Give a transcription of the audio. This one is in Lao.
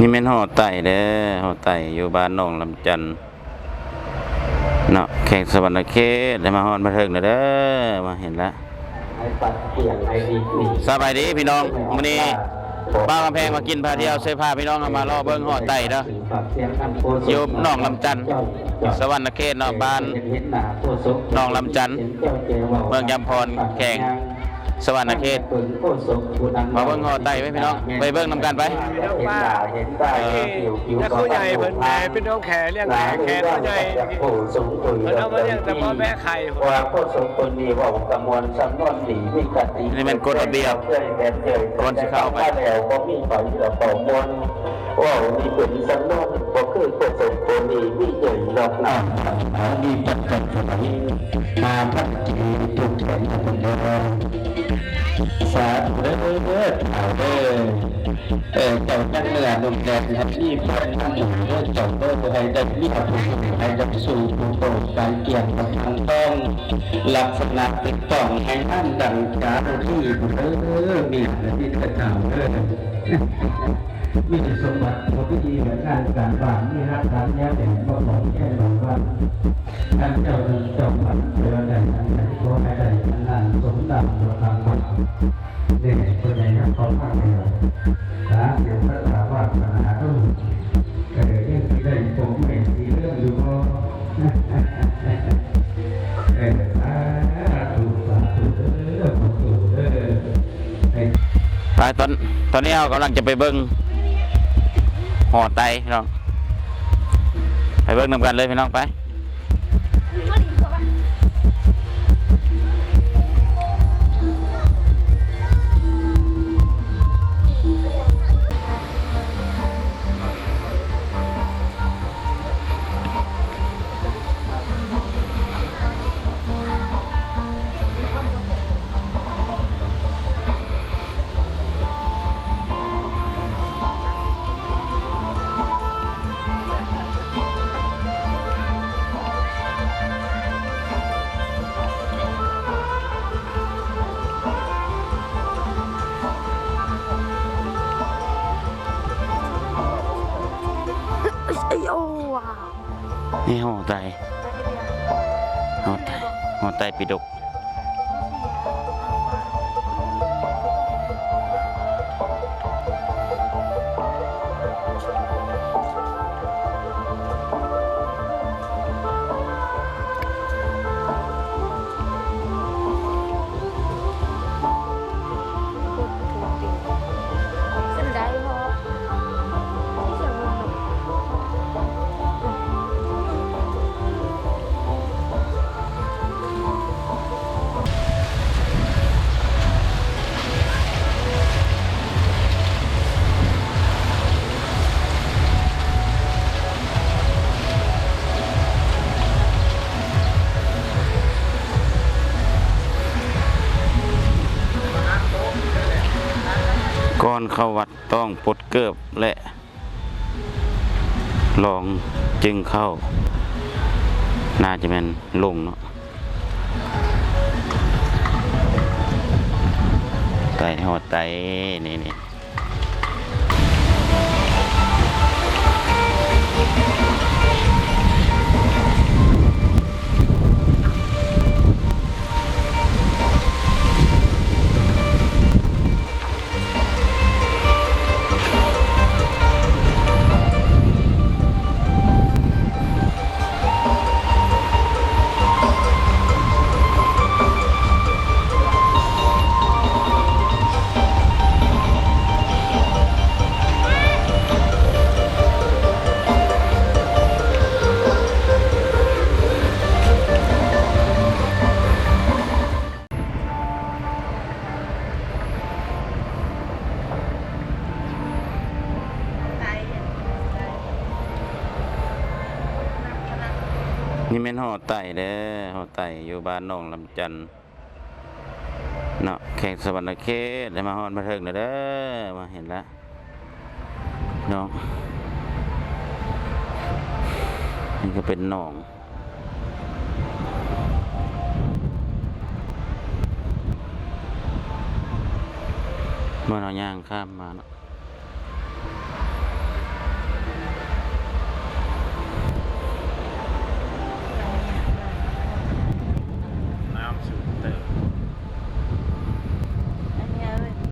ນີ້ແມ່ນຫໍໄຕ້ເດີ້ ຫໍໄຕ້ຢູ່ບ້ານໜອງລຳຈັນເນາະ ແຂວງສະຫວັນນະເຂດ. ໄດ້ມາຮອດມາເຖິງແລ້ວເດີ້ ມາເຫັນລະ. ສະບາຍດີພີ່ນ້ອງ ມື້ນີ້ບ່າວກຳແພງມາກິນພາທ່ຽວເຊີພາພີ່ນ້ອງເຮົາມາເລາະເບິ່ງຫໍໄຕ້ເດີ້ ຢູ່ໜອງລຳຈັນ ສະຫວັນນະເຂດເນາະ ບ້ານໜອງລຳຈັນ ເມືອງຈຳພອນ ແຂວງ ສະຫວັນນະເຂດ. ມາເບິ່ງຫໍໄຕ້ໄປພີ່ນ້ອງ ໄປເບິ່ງນຳກັນໄປ. ເອີ ແຕ່ຄູໃຫຍ່ເພິ່ນແບບເປັນນ້ອງແຂລ້ຽງແຂ ແຂຕົວໃຫຍ່ ເພິ່ນເອົາມາລ້ຽງແຕ່ພໍແບະໄຂ່ພຸ້ນ. ນີ້ແມ່ນກົດລະບຽບກ່ອນຊິເຂົ້າໄປ. ເວົ້ານີ້ເປັນສຳນວນ ບໍ່ຄືໂຄສົກໂຕນີ້ມີໃຫຍ່ນອກໜ້າ ມີປັດປັນສະໄໝ ຫ້າພັນກີບ ທົດແທນໃຫ້ເພິ່ນເດີ້. ສາທຸເດີ້ ທ້າວເດີ້ ເອີ ເຈົ້າຍັງເໜືອໜຸ່ມແໜ້ນ ໃຫ້ມີແຟນທຳບຸນເດີ້ເຈົ້າເດີ້ ໃຫ້ໄດ້ເມຍຜູ້ດີ ໃຫ້ໄດ້ສູ່ຜູ້ໂຕກາຍກຽມກັບທາງທອງ ລັກສະນະຖືກຕ້ອງ ໃຫ້ງາມດັ່ງຈາລຸທີ່ພຸ້ນເດີ້ ມີອັນນີ້ເດີ້ ທ້າວເດີ້. ມີສົມບັດພໍດີ ເຮັດງານການບ້ານ ມີຮັກຖານແນວແໜ້ນ ບໍ່ຂອງແຄ້ນບາງວັນ. ທ່ານເຈົ້າໜຶ່ງເຈົ້າຝັນເທື່ອໃດອັນໃດ ຂໍໃຫ້ໄດ້ອັນນັ້ນສົມດັ່ງບໍ່ຕັ້ງຫວັງ. ນີ້ເພິ່ນໃຫ້ຮັບເຂົ້າມາແລ້ວ ສາທຸ ສັດທາວາສະໜາເດີ້. ເອີ ຍັງຊິໄດ້ປົກໄມ້ສີເຫຼືອງຢູ່ບໍ່? ເອີ ສາທຸ ສາທຸເດີ້ ພໍ່ຕູ້ເດີ້. ໄປ ຕອນ ຕອນນີ້ເຮົາກຳລັງຈະໄປເບິ່ງຫໍໄຕ້ພີ່ນ້ອງ ໄປເບິ່ງນຳກັນເລີຍພີ່ນ້ອງ ໄປ. ນີ້ຫໍໄຕ້ ຫໍໄຕ້ ຫໍໄຕ້ປີດົກ. ກ່ອນເຂົ້າວັດ ຕ້ອງປົດເກີບ ແລະ ລອງຈຶ່ງເຂົ້າ ໜ້າຈະແມ່ນລົງເນາະ ໄຕ້ ຮອດໄຕ້ ນີ້ ນີ້. ນີ້ແມ່ນຫໍໄຕ້ເດີ້ ຫໍໄຕ້ຢູ່ບ້ານໜອງລຳຈັນເນາະ ແຂວງສະຫວັນນະເຂດ. ໄດ້ມາຮອດມາເຖິງແລ້ວເດີ້ ມາເຫັນລະເນາະ ນີ້ກໍເປັນໜອງ ເມື່ອເຮົາຍ່າງຂ້າມມາເນາະ.